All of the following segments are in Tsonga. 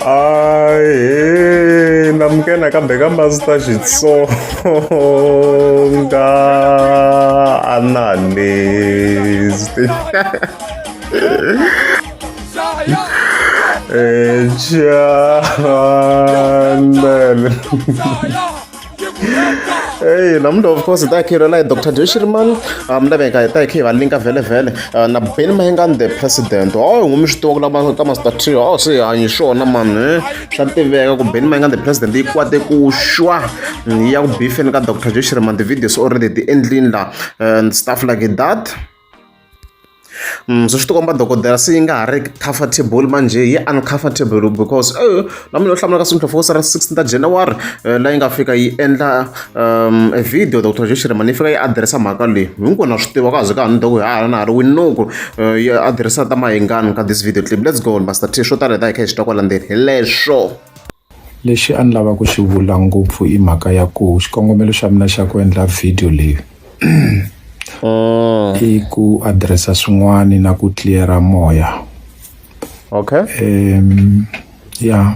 Ahee, namukela kambe ka Master Xitsonga Analyst. Channel. Hey, namuntlha of course hi ta hi kha hi Dr. Joe Shirimani mi laveka hi ta hi kha hi va linka vhele vhele na Benny Mayengani the president oh hi n'wi swi tiva ku lava ka Master T oh se hi hanyi swona mani swa tiveka ku Benny Mayengani the president yi kwate ku xwa yi ya ku bifeni ka Dr. Joe Shirimani the videos already ti endlini la and stuff like that. So swi tikomba dokodela se yi nga ha ri comfortable manjhe yi uncomfortable because na mina u hlamula ka Simple Focus ra 16 ta January laha yi nga fika yi endla a video Dr. Joe Shirimani yi fika yi address-a mhaka leyi hinkwenu na swi tiva ka ha ze ka ha ni ku ha na ha ri we know ku yi address-a ta Mayengani ka this video clip. Let's go Master T, swo tala hi ta hi kha hi swi twa kwala ndzeni hi leswo. Lexi a ni lava ku xi vula ngopfu i mhaka ya ku xikongomelo xa mina xa ku endla video leyi i ku address-a swin'wani na ku clear-a moya. Ya,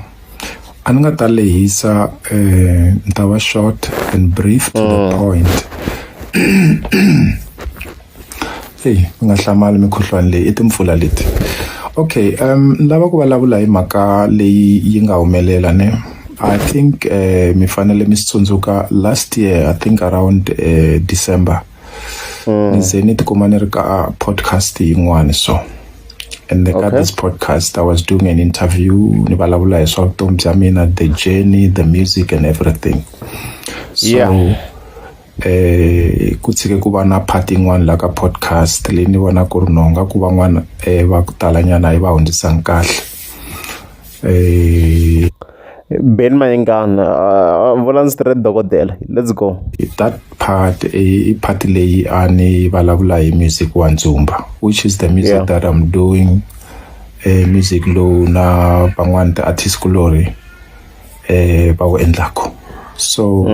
a ni nga ta lehisa, ni ta va short and brief to the point. Eyi mi nga hlamali mikhuhlwani leyi i timpfula leti. Okay, ni lava ku vulavula hi mhaka leyi yi nga humelela ne. I think mi fanele mi swi tsundzuka last year, I think around December, ni ze ni tikuma ni ri ka podcast yin'wani so and ka this podcast I was doing an interview, ni vulavula hi swa vutomi bya mina, the journey, the music and everything. So ku tshike ku va na part yin'wana la ka podcast leyi ni vona ku ri nhonga ku van'wana va ku talanyana yi va hundzisangi kahle. Ben Mayengani vula straight dokodela, let's go. That part i part leyi a ni vulavula hi music wa ndzumba, which is the music that I'm doing, music lowu na van'wani ti-artist kulorhi va wu endlaku. So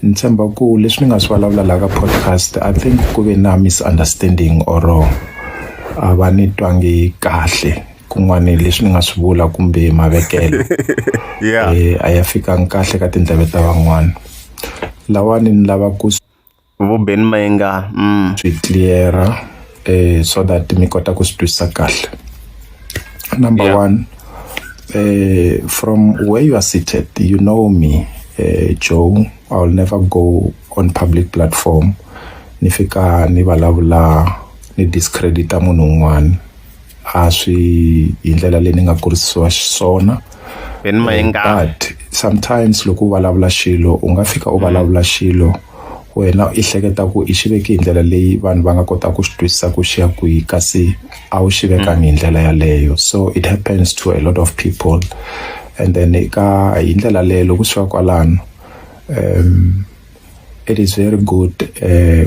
ni tshemba ku leswi ni nga swi vulavula laha ka podcast, I think ku ve na misunderstanding or a va ni twangi kahle kun'wani leswi ni nga swi vula kumbe mavekelo a ya fikangi kahle ka tindleve ta van'wana. Lawani ni lava ku vo Benny Mayengani swi clear-a so that mi kota ku swi twisisa kahle. Number one, from where you are seated, you know me, Joe, I will never go on public platform ni fika ni vulavula ni discredita munhu un'wana. A swi hi ndlela leyi ni nga kurisiwa xiswona. Benny Mayengani. But sometimes loko u vulavula xilo, u nga fika u vulavula xilo wena i hleketa ku i xi veke hi ndlela leyi vanhu va nga kota ku xi twisisa ku xi ya kwihi, kasi a wu xi vekangi hi ndlela yaleyo. So it happens to a lot of people, and then ka hi ndlela leyo loko swi fika kwalano, it is very good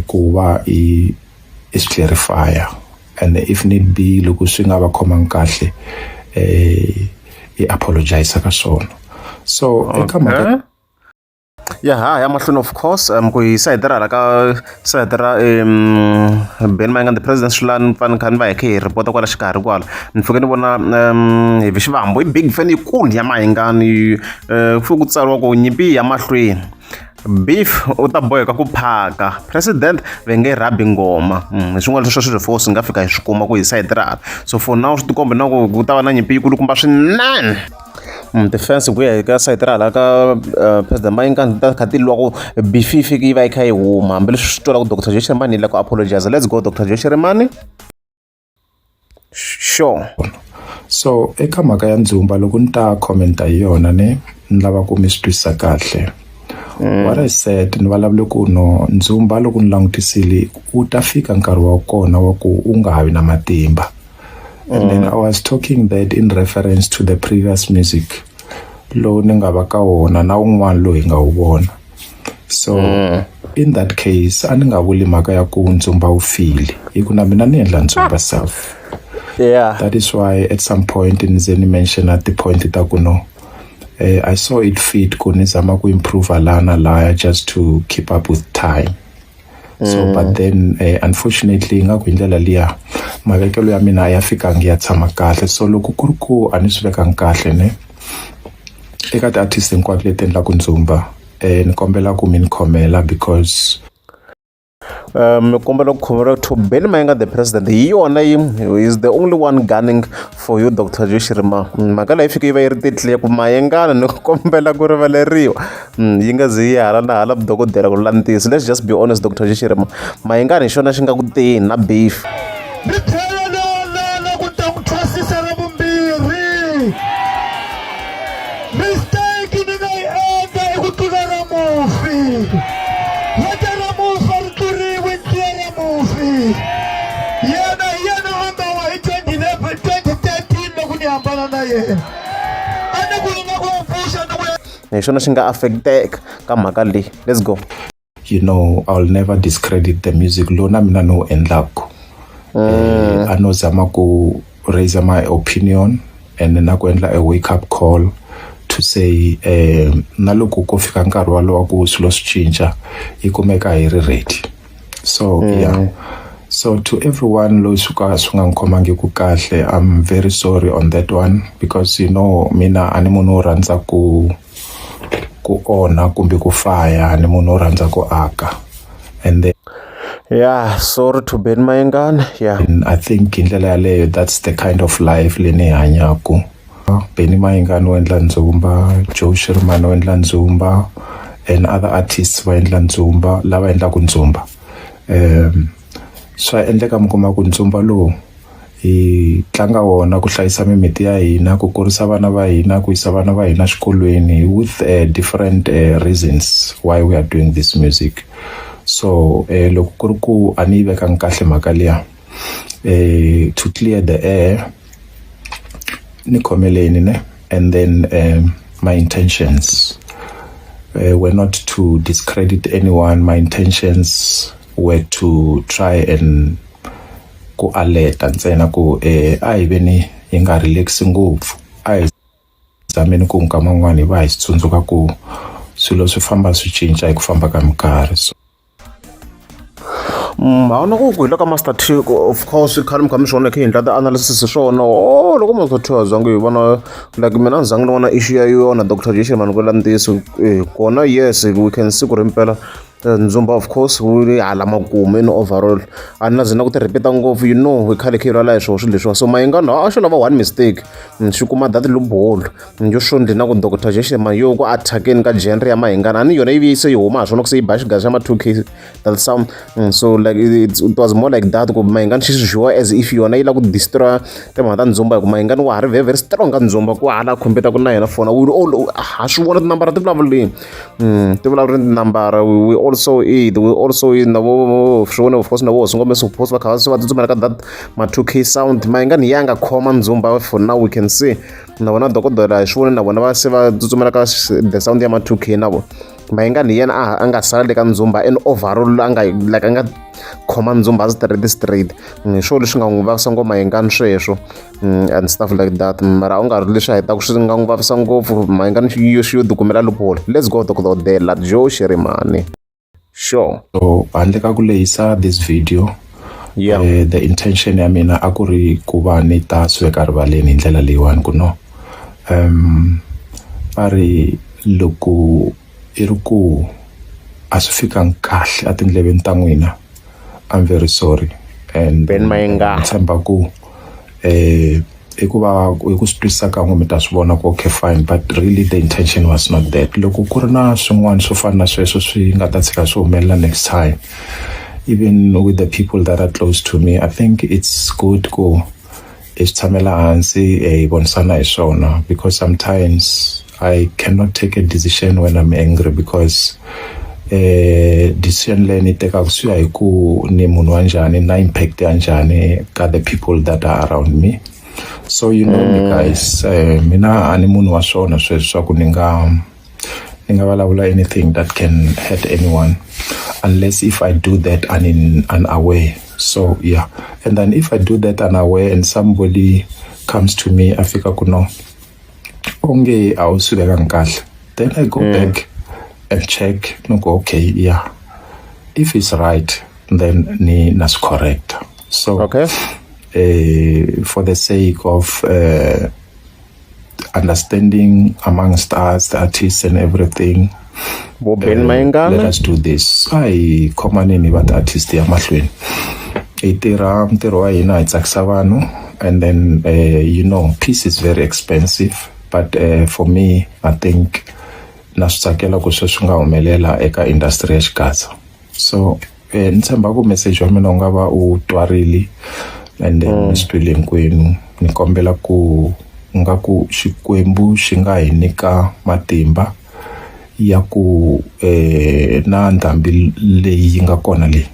ku va i swi clarify-a, and if need be, loko swi nga va khomangi kahle, i apologize ka swona. So eka mhaka Ya ha ya mahlweni, of course, ku hi sayiti ra hala ka sayiti ra Ben Mayengani the president, swi la ni pfa ni kha ni va hi kha hi report kwala xikarhi kwala ni fike ni vona hi Xivambu i big fan yikulu ya Mayengani, ku fike ku tsariwa ku nyimpi ya mahlweni, beef u ta boheka ku phaka president va nge rhabi ngoma. Hi swin'wana swa swilo swi nga fika hi swi kuma ku hi sayiti ra hala. So for now swi tikomba na ku ku ta va na nyimpi yikulukumba swinene. Ti-fans ku ya hi ka sayiti ra hala ka president Mayengani ta kha ti lwa ku beef yi fiki yi va yi kha yi huma, hambileswi swi twala ku Dr. Joe Shirimani yi la ku apologize. Let's go, Dr. Joe Shirimani, sure. So eka mhaka ya ndzumba, loko ni ta commenta hi yona ne, ni lava ku mi swi twisisa kahle. What I said, ni vulavule ku no ndzumba loko ni langutisile wu ta fika nkarhi wa kona wa ku u nga ha vi na matimba, and then I was talking that in reference to the previous music lowu ni nga va ka wona na wun'wana lowu hi nga wu vona. So in that case a ni nga vuli mhaka ya ku ndzumba wu file, hi ku na mina ni endla ndzumba self. That is why at some point ni ze ni mention at the point ta ku no, I saw it fit ku ni zama ku improve la na laya just to keep up with time. So but then unfortunately nga ku hi ndlela liya Mavekelo ya mina a ya fikangi ya tshama kahle, so loko ku ri ku a ni swi vekangi kahle ne, eka ti-artist hinkwato leti endlaku ndzumba, ni kombela ku mi ni khomela because Mi kombela ku khomeriwa to Benny Mayengani the president, hi yona yi is the only one gunning for you, Dr Joe Shirimani. Mhaka leyi fike yi va yi ri titliya ku Mayengani ni kombela ku rivaleriwa, yi nga zi yi hala na hala dokodela ku lula ntiyiso. Let's just be honest, Dr Joe Shirimani, Mayengani hi xona xi nga ku teni na beef. Ni tlhela ni onana ku ta ku thwasisa ra vumbirhi. Mistake ni nga yi endla i ku tlula ra mufi. Leta ra mufi a ri tluriwi, ntliya ra mufi. Yena hi yena a nga wa hi 2011, 2013 loko ni hambana na yena. A ni ku ni nga ku n'wi pfuxa ni ku Hi xona xi nga affecteka ka mhaka leyi. Let's go. I'll never discredit the music lowu na mina ni wu endlaku. A no zama ku raise my opinion and na ku endla a wake up call to say na loko ko fika nkarhi walowo ku swilo swi cinca, yi kumeka hi ri ready. So yeah, so to everyone loyi swi ka swi nga n'wi khomangiku kahle, I'm very sorry on that one because mina a ni munhu wo rhandza ku onha kumbe ku faya, ni munhu wo rhandza ku aka and then Yeah, sorry to Benny Mayengani, yeah. I think hi ndlela yaleyo, that's the kind of life leyi ni yi hanyaku. Benny Mayengani u endla ndzumba, Joe Shirimani u endla ndzumba and other artists va endla ndzumba, lava endlaku ndzumba. Swa endleka mi kuma ku ndzumba lowu hi tlanga wona ku hlayisa mimiti ya hina, ku kurisa vana va hina, ku yisa vana va hina xikolweni with different reasons why we are doing this music. So loko ku ri ku a ni yi vekangi kahle mhaka liya, to clear the air, ni khomeleni ne. And then my intentions were not to discredit anyone. My intentions were to try and ku alert-a ntsena ku a hi veni hi nga relax ngopfu, a hi zameni ku nkama wun'wani hi va hi swi tsundzuka ku swilo swi famba swi cinca hi ku famba ka minkarhi, so Hawu na ku hi le ka Master T, of course khale mi kha mi swi vona kha hi endla ti-analysis hi swona. Oh, loko Master T a zangi hi vona, like mina a ni zangi ni vona issue ya yona Dr Joe Shirimani ku la ntiyiso kona. Yes, we can see ku ri impela ndzumba of course wu ri hala makumu in overall. A ni na ze na ku ti repeat ngopfu, hi khale kha hi lwala hi swoho swilo leswiwa. So Mayengani a xo lava one mistake, xi kuma that loophole yo xondli na ku Dr Joe Shirimani yo ku attack-eni ka genre ya Mayengani. A ni yona yi vuye se yi huma ha swona ku se yi ba xigaza xa ma 2K, that sound. So like it was more like that ku Mayengani xi swi view as if yona yi lava ku destroy timhaka ta ndzumba, hi ku Mayengani wa ha ri very very strong ka ndzumba, ku hala compete ku na yena fona. We all ha swi vona tinambara ti vulavuleni, ti vulavuleni tinambara. We also eat, we also eat na vo swi vona of course na vo Hosi Ngome suppose va kha va se va tsutsumela ka that ma 2K sound. Mayengani hi ya nga khoma ndzumba for now, we can see na vona dokodela hi swi vone na vona va se va tsutsumela ka the sound ya ma 2K na vona. Mayengani hi yena a nga sala le ka ndzumba and overall a nga like a nga khoma ndzumba straight straight. Hi swona leswi nga n'wi vavisa ngopfu Mayengani sweswo and stuff like that. Mara a wu nga ri leswi a hetaka swi nga n'wi vavisa ngopfu Mayengani yo xi yo tikumela loophole. Let's go, Dokodela Joe Shirimani, sure. So handle ka ku lehisa this video, the intention ya mina a ku ri ku va ni ta swi veka rivaleni hi ndlela leyiwani ku no va ri loko i ri ku a swi fikangi kahle etindleveni ta n'wina, I'm very sorry and Ben Mayengani. Tshemba ku i ku va hi ku swi twisisa kan'we mi ta swi vona ku okay, fine, but really the intention was not that. Loko ku ri na swin'wana swo fana na sweswo swi nga ta tshika swi humelela next time, even with the people that are close to me, I think it's good ku hi swi tshamela hansi, hi vonisana hi swona, because sometimes I cannot take a decision when I'm angry, because decision leyi ni tekaka swi ya hi ku ni munhu wa njhani na impact ya njhani ka the people that are around me. So you know me guys, mina a ni munhu wa swona sweswo swa ku ni nga vulavula anything that can hurt anyone unless if I do that unaware. So yeah, and then if I do that unaware and somebody comes to me a fika ku no, onge a wu swi vekangi kahle, then I go back and check ni ku okay, yeah, if it's right, then ni na swi correct. So For the sake of understanding amongst us, the artists and everything. Vo Ben Let Mayengani. us do this. A hi khomaneni va ti-artist ya mahlweni, hi tirha ntirho wa hina, hi tsakisa vanhu, and then peace is very expensive, but for me, I think na swi tsakela ku sweswi nga humelela eka industry ya xigaza. So ni tshemba ku message wa mina wu nga va u twarile and then mi swi twile hinkwenu. Ni kombela ku nga ku Xikwembu xi nga hi nyika matimba ya ku na ndhambi leyi yi nga kona leyi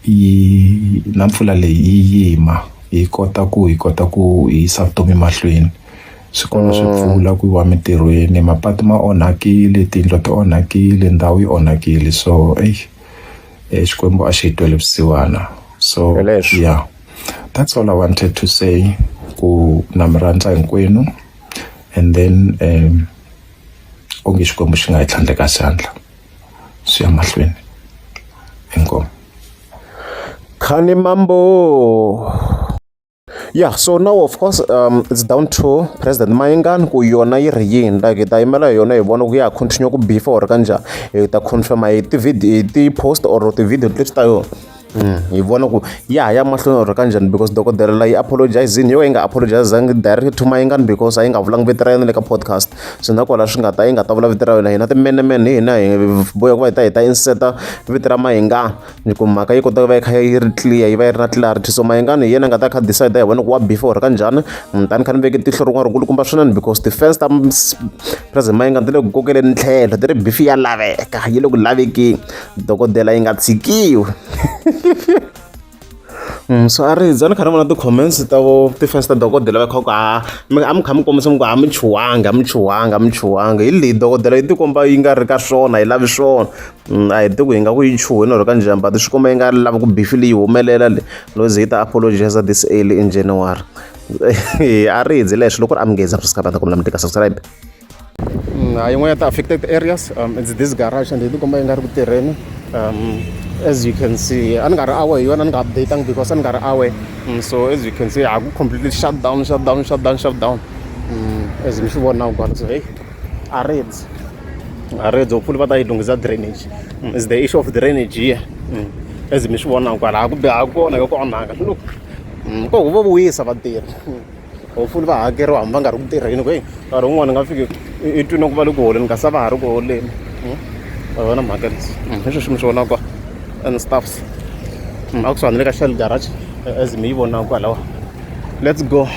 yi na mpfula leyi yi yima, hi kota ku hi yisa vutomi mahlweni. Swikolo swi pfula, ku yiwa mintirhweni, mapatu ma onhakile, tiyindlu ti onhakile, ndhawu yi onhakile. So eyi, Xikwembu a xi hi twele vusiwana. So Hi leswo. yeah, that's all I wanted to say, ku na mi rhandza hinkwenu, and then onge Xikwembu xi nga hi tlhandleka xandla, swi ya mahlweni. Inkomu. Khani Mambo. Yeah, so now of course it's down to President Mayengani ku yona yi ri yini. Like hi ta yimela yona hi vona ku ya continue ku beef or kanjhani. Hi ta confirm hi ti-video, hi ti-post or ti-video clips ta yona. Hi vona ku ya ha ya mahlweni or kanjhani, because dokodela la yi apologizini, yo yi nga apologizangi direct to Mayengani because a yi nga vulangi vito ra yena le ka podcast. So na kwala swi nga ta yi nga ta vula vito ra yona, hina timenemene hi hina hi boheka ku va hi ta inserta vito ra Mayengani ku mhaka yi kota ku va yi kha yi ri clear, yi va yi ri na clarity. So Mayengani hi yena a nga ta kha decide, hi vona ku wa beef or kanjhani. Tani kha ni veke tihlo rin'wana rikulukumba swinene because ti-fans ta President Mayengani ti le ku kokeleni tlhelo, ti ri beef ya laveka, yi le ku lavekeni, dokodela yi nga tshikiwi. So a ri ni kha ni vona ti-comments ta vo ti-fans ta dokodela va kha ku a mi kha mi kombisa mi ku a mi chuhangi, a mi chuhangi, a mi chuhangi. Hi leyi dokodela yi tikomba yi nga ri ka swona, yi lavi swona. A hi tiku hi nga ku yi chuhini or kanjhani, but swi komba yi nga lavi ku beef leyi humelela le no ze yi ta apologize this early in January. A ri hi leswi loko ri a mi ngeza subscribe, ta kombela mi tika subscribe. Yin'wana ya ti-affected areas, it's this garage, and yi tikomba yi nga ri ku tirheni. As you can see, a ni nga ri aware hi yona, a ni nga updateangi because a ni nga ri aware. So as you can see, ha ku completely shut down, shut down, shut down, shut down, as mi swi vona kwala. So hey, a ridzi, a ridzi, hopefully va ta yi lunghisa drainage. Is the issue of drainage here. As mi swi vona kwala, a ku be a kona ka ku onhaka. Look, ko vo vuyisa vatirhi. Hopefully va hakeriwa hambi va nga ri ku tirheni, ku hey, nkarhi wun'wani nga fiki i twi na ku va le ku holeni kasi a va ha ri ku holeni. Va vona mhaka leswi hi sweswi mi swi vonaka and stuffs. A kusuhani le ka Shell garage, as mi yi vonaka kwalawa. Let's go.